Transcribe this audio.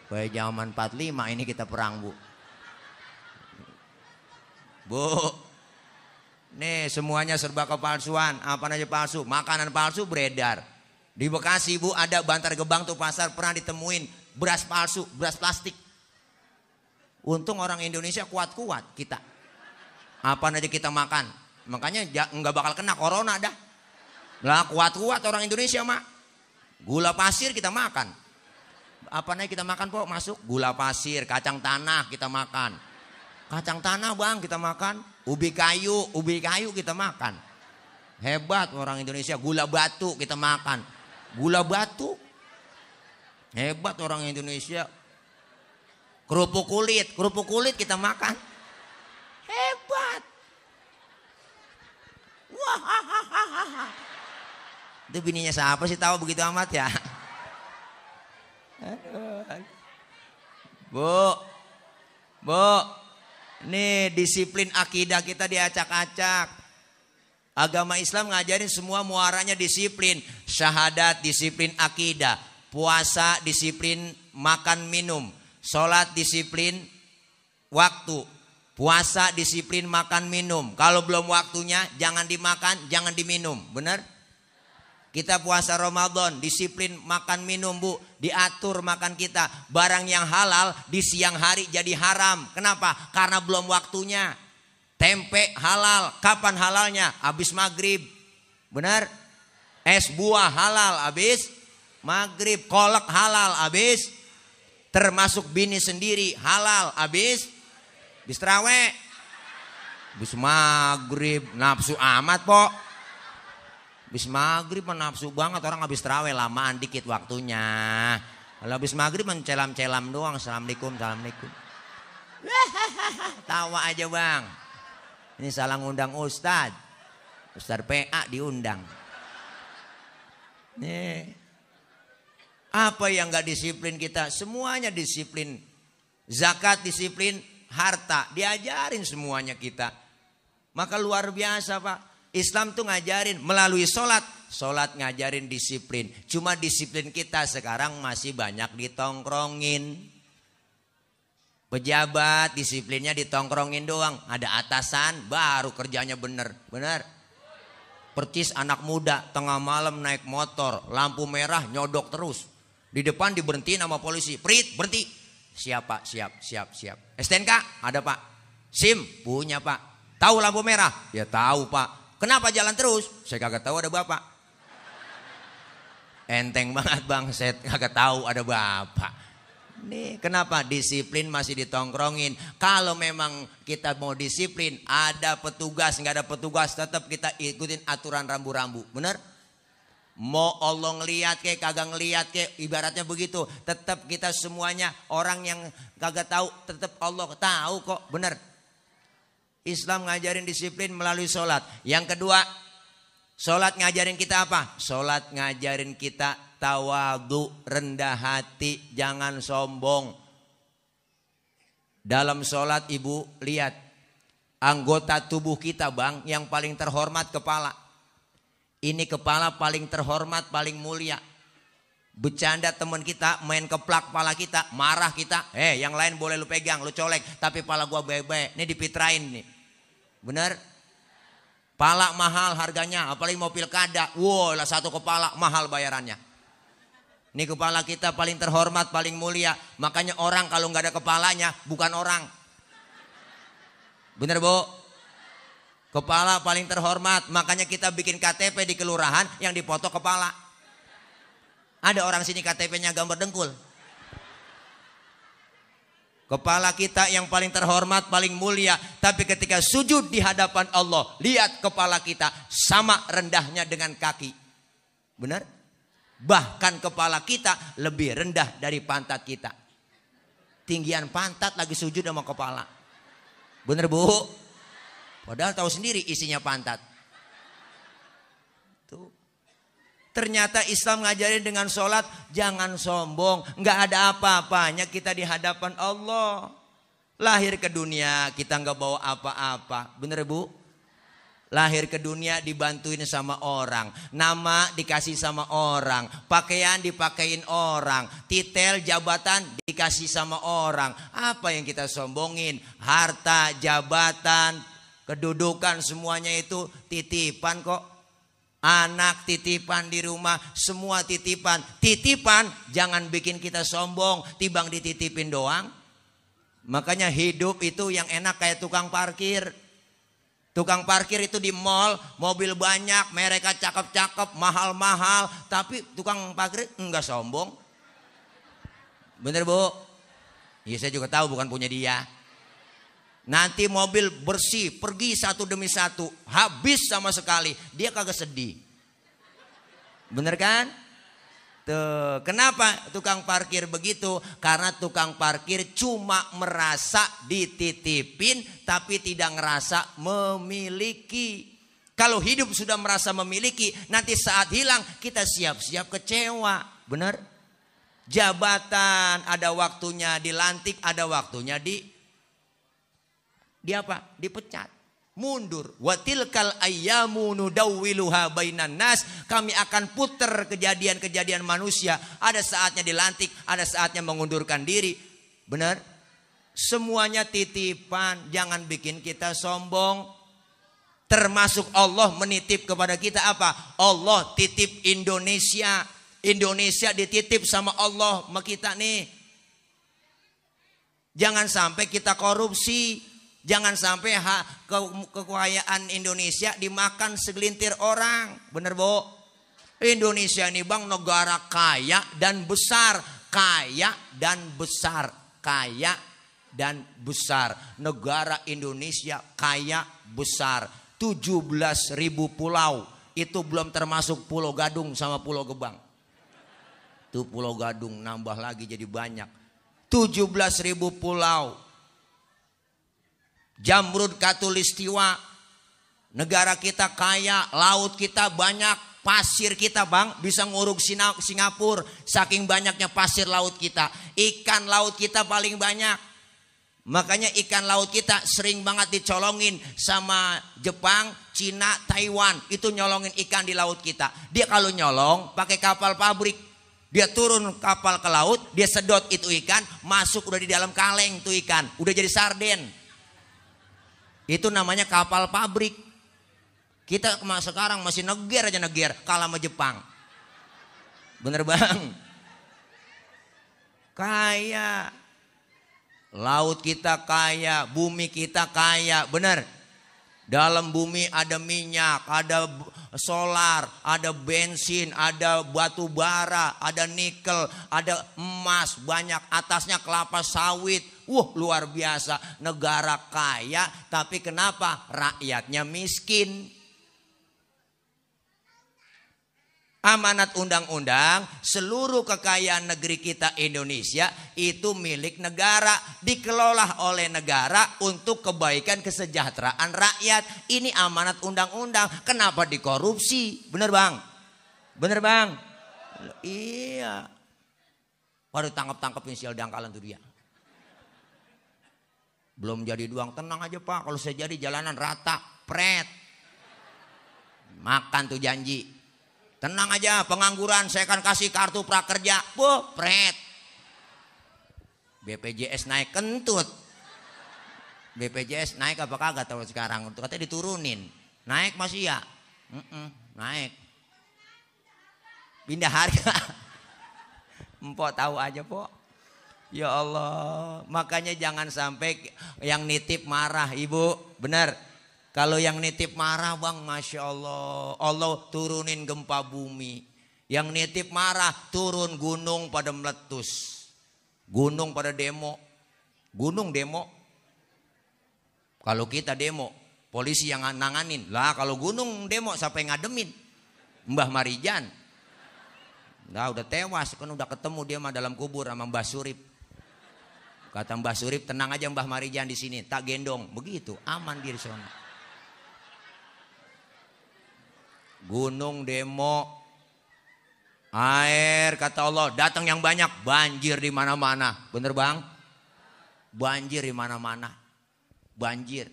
Kayak zaman 45 ini kita perang, Bu. Bu, nih semuanya serba kepalsuan. Apa aja palsu, makanan palsu beredar. Di Bekasi, Bu, ada Bantar Gebang tuh pasar pernah ditemuin beras palsu, beras plastik. Untung orang Indonesia kuat-kuat kita. Apa aja kita makan. Makanya nggak bakal kena corona dah. Lah kuat-kuat orang Indonesia, Mak. Gula pasir kita makan. Apa aja kita makan, Pok? Masuk gula pasir, kacang tanah kita makan. Kacang tanah, Bang, kita makan. Ubi kayu kita makan. Hebat orang Indonesia. Gula batu kita makan. Gula batu. Hebat orang Indonesia. Kerupuk kulit kita makan. Hebat. Wah. Itu bininya siapa sih tahu begitu amat ya? Bu, nih disiplin akidah kita diacak-acak. Agama Islam ngajarin semua muaranya disiplin. Syahadat disiplin akidah. Puasa disiplin makan minum. Sholat disiplin waktu. Puasa disiplin makan minum. Kalau belum waktunya jangan dimakan, jangan diminum. Benar? Kita puasa Ramadan, disiplin makan minum, Bu. Diatur makan kita. Barang yang halal di siang hari jadi haram. Kenapa? Karena belum waktunya. Tempe halal. Kapan halalnya? Habis maghrib. Benar? Es buah halal habis maghrib. Kolak halal habis. Termasuk bini sendiri halal habis terawih. Habis maghrib. Nafsu amat, Pok. Habis maghrib nafsu banget, orang habis terawih lamaan dikit waktunya. Kalau habis maghrib mencelam-celam doang. Assalamualaikum. Tawa aja, Bang. Ini salah ngundang Ustadz PA diundang. Nih. Apa yang gak disiplin kita? Semuanya disiplin. Zakat disiplin, harta diajarin semuanya kita. Maka luar biasa, Pak. Islam tuh ngajarin melalui sholat. Sholat ngajarin disiplin. Cuma disiplin kita sekarang masih banyak ditongkrongin. Pejabat disiplinnya ditongkrongin doang. Ada atasan baru kerjanya bener. Bener. Percis anak muda tengah malam naik motor. Lampu merah nyodok terus. Di depan diberhentiin sama polisi. Prit, berhenti. Siap, Pak. Siap. STNK? Ada, Pak. SIM? Punya, Pak. Tahu lampu merah? Ya tahu, Pak. Kenapa jalan terus? Saya kagak tahu ada bapak. Enteng banget, Bang. Saya kagak tahu ada bapak. Nih, kenapa? Disiplin masih ditongkrongin. Kalau memang kita mau disiplin, ada petugas, nggak ada petugas, tetap kita ikutin aturan rambu-rambu. Bener? Mau Allah ngeliat kek, kagak ngeliat kek, ibaratnya begitu. Tetap kita semuanya, orang yang kagak tahu, tetap Allah tahu kok. Bener? Islam ngajarin disiplin melalui sholat. Yang kedua, sholat ngajarin kita apa? Sholat ngajarin kita tawadu, rendah hati, jangan sombong. Dalam sholat, Ibu lihat, anggota tubuh kita, Bang, yang paling terhormat kepala. Ini kepala paling terhormat, paling mulia. Bercanda teman kita, main keplak kepala kita, marah kita. Yang lain boleh lu pegang, lu colek, tapi pala gua baik-baik. Ini dipitrain nih. Bener? Pala mahal harganya, apalagi mau pilkada. Wow, lah satu kepala mahal bayarannya. Ini kepala kita paling terhormat, paling mulia. Makanya orang kalau nggak ada kepalanya bukan orang. Bener, Bu? Kepala paling terhormat. Makanya kita bikin KTP di kelurahan yang dipoto kepala. Ada orang sini KTP-nya gambar dengkul. Kepala kita yang paling terhormat, paling mulia. Tapi ketika sujud di hadapan Allah, lihat kepala kita sama rendahnya dengan kaki. Benar? Bahkan kepala kita lebih rendah dari pantat kita. Tinggian pantat lagi sujud sama kepala. Bener, Bu? Padahal tahu sendiri isinya pantat. Tuh. Ternyata Islam ngajarin dengan sholat jangan sombong. Nggak ada apa-apanya kita di hadapan Allah. Lahir ke dunia kita nggak bawa apa-apa. Bener, Bu? Lahir ke dunia dibantuin sama orang. Nama dikasih sama orang. Pakaian dipakein orang. Titel jabatan dikasih sama orang. Apa yang kita sombongin? Harta, jabatan, kedudukan, semuanya itu titipan kok. Anak titipan di rumah, semua titipan. Titipan jangan bikin kita sombong, timbang dititipin doang. Makanya hidup itu yang enak kayak tukang parkir. Tukang parkir itu di mall, mobil banyak, mereka cakep-cakep, mahal-mahal. Tapi tukang parkir enggak sombong. Bener Bu? Iya saya juga tahu bukan punya dia. Nanti mobil bersih, pergi satu demi satu, habis sama sekali. Dia kagak sedih. Bener kan? Tuh, kenapa tukang parkir begitu? Karena tukang parkir cuma merasa dititipin tapi tidak ngerasa memiliki. Kalau hidup sudah merasa memiliki, nanti saat hilang kita siap-siap kecewa. Benar? Jabatan ada waktunya dilantik, ada waktunya dipecat. Mundur. Watilkal ayyamu nudawwiluha bainan nas. Kami akan putar kejadian-kejadian manusia. Ada saatnya dilantik, ada saatnya mengundurkan diri. Benar? Semuanya titipan, jangan bikin kita sombong. Termasuk Allah menitip kepada kita apa? Allah titip Indonesia. Indonesia dititip sama Allah sama kita nih. Jangan sampai kita korupsi. Jangan sampai kekayaan Indonesia dimakan segelintir orang. Bener Bu? Indonesia ini bang negara kaya dan besar. Kaya dan besar. Kaya dan besar. Negara Indonesia kaya besar. 17.000 pulau. Itu belum termasuk Pulau Gadung sama Pulau Gebang. Itu Pulau Gadung nambah lagi jadi banyak. 17.000 pulau. Jamrud Katulistiwa. Negara kita kaya, laut kita banyak, pasir kita bang bisa nguruk Singapura. Saking banyaknya pasir laut kita. Ikan laut kita paling banyak. Makanya ikan laut kita sering banget dicolongin sama Jepang, Cina, Taiwan. Itu nyolongin ikan di laut kita. Dia kalau nyolong pakai kapal pabrik. Dia turun kapal ke laut, dia sedot itu ikan, masuk udah di dalam kaleng tuh ikan. Udah jadi sarden. Itu namanya kapal pabrik. Kita sekarang masih neger aja kalah sama Jepang. Bener bang? Kaya. Laut kita kaya, bumi kita kaya, bener? Dalam bumi ada minyak, ada solar, ada bensin, ada batu bara, ada nikel, ada emas, banyak atasnya kelapa sawit. Luar biasa, negara kaya tapi kenapa rakyatnya miskin? Amanat undang-undang, seluruh kekayaan negeri kita Indonesia itu milik negara, dikelola oleh negara untuk kebaikan kesejahteraan rakyat. Ini amanat undang-undang. Kenapa dikorupsi? Bener bang? Bener bang? Iya. Baru tangkap-tangkapin sial dangkalan tuh dia. Belum jadi doang, tenang aja Pak. Kalau saya jadi jalanan rata, pret. Makan tuh janji. Tenang aja, pengangguran saya akan kasih kartu prakerja. Pret. BPJS naik kentut. BPJS naik apa kagak tahu sekarang. Katanya diturunin. Naik masih ya? Naik. Pindah harga. Empok tahu aja Pok. Ya Allah. Makanya jangan sampai yang nitip marah Ibu. Benar. Kalau yang nitip marah bang, Masya Allah. Allah turunin gempa bumi. Yang nitip marah turun gunung pada meletus. Gunung pada demo. Gunung demo. Kalau kita demo, polisi yang nanganin. Lah kalau gunung demo siapa yang ngademin? Mbah Marijan. Nah udah tewas kan, udah ketemu dia mah dalam kubur sama Mbah Surip. Kata Mbah Surip, tenang aja Mbah Marijan di sini, tak gendong. Begitu, aman dia di sana. Gunung demo, air kata Allah datang yang banyak, banjir di mana-mana. Bener bang? Banjir di mana-mana, banjir.